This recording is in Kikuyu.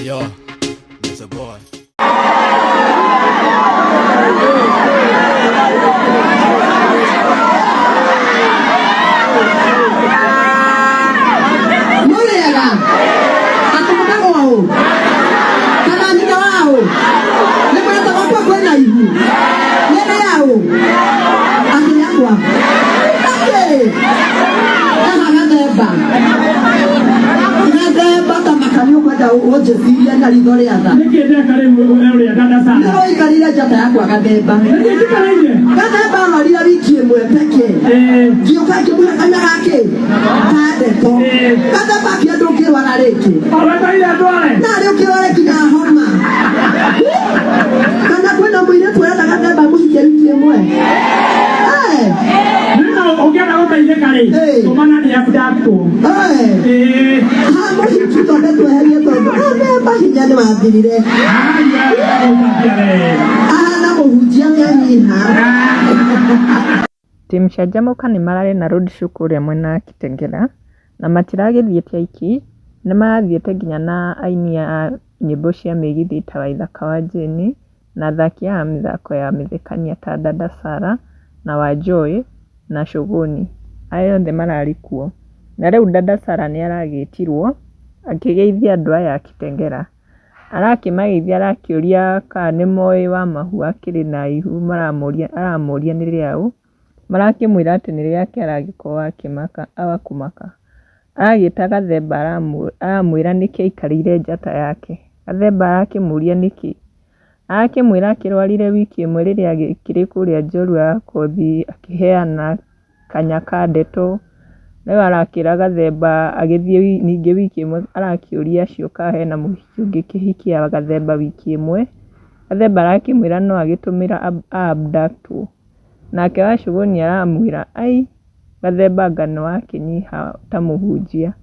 Yo, it's a boy. Mũrĩega atĩ mũtagwo ũ kana nyina wa ũ nĩ kwĩrĩtwo gwakwa kwĩna ihu nĩ rĩa ũ atĩ rĩakwa atĩ haha gathemba gathemba ta maka nĩ ũkwenda ũnjĩcirie na ritho rĩa tha. Nĩkĩ ndeka rĩu ũrĩa dada nĩ Sara? ũikarire njata yakwa gathemba. Nĩkĩ njikareire? Gathemba arwarire wiki ĩmwe peke. Eh, Ngĩũka ngĩmũhe kanya gake ka ndeto. Gathemba akĩenda ũkĩrwara rĩngĩ. Awetereire ndware. Narĩ ũkĩrware nginya homa. Kana kwĩna mũirĩtu ũrenda gathemba mũhikie wiki ĩmwe? Eh, Nĩna ũngĩenda gũteithĩka rĩ, Eh. tũmana nĩ abductwo. eh. Eh, Ha mũhiki twambe tweherie tondũ gathemba hinya nĩ wathirire. haya, ũgũtambia we. Ahana mũhunjia nĩanyiha. Team Canjamũka nĩ mararĩ na road show kũrĩa mwena wa Kitengela, na matiragĩthiĩte aiki, nĩ marathiĩte nginya na aini a nyĩmbo cia mĩgithi ta Waithaka wa Jane, na athaki a mĩthako ya mĩthekania ta Dada Sarah, na Wanjoĩ, na Shũgũni. Aya othe mararĩ kuo. Na rĩu Dada Sarah nĩ aragĩtirwo, akĩgeithia andũ aya a Kitengela. Arakĩmageithia arakĩũria kana nĩ moĩ Wamahu akĩrĩ na ihu maramũria aramũria nĩ rĩaũ, marakĩmwĩra atĩ nĩ rĩake aragĩkorwo akĩmaka wa kũmaka. Aragĩta Gathemba aramwĩra nĩkĩ aikarĩire njata yake. Gathemba arakĩmũria nĩkĩ. Arakĩmwĩra akĩrwarire wiki ĩmwe rĩrĩa agĩkĩrĩ kũrĩa Njorua ya Kothi akĩheana kanya ka ndeto. Rĩu arakĩra Gathemba agĩthiĩ ningĩ wiki ĩmwe arakĩũria acio kana hena mũhiki ũngĩkĩhikia Gathemba wiki ĩmwe. Gathemba arakĩmwĩra no agĩtũmĩra a abduct-wo. Nake Wachũgũni aramwĩra ai, Gathemba anga nĩwakĩnyiha ta mũhunjia.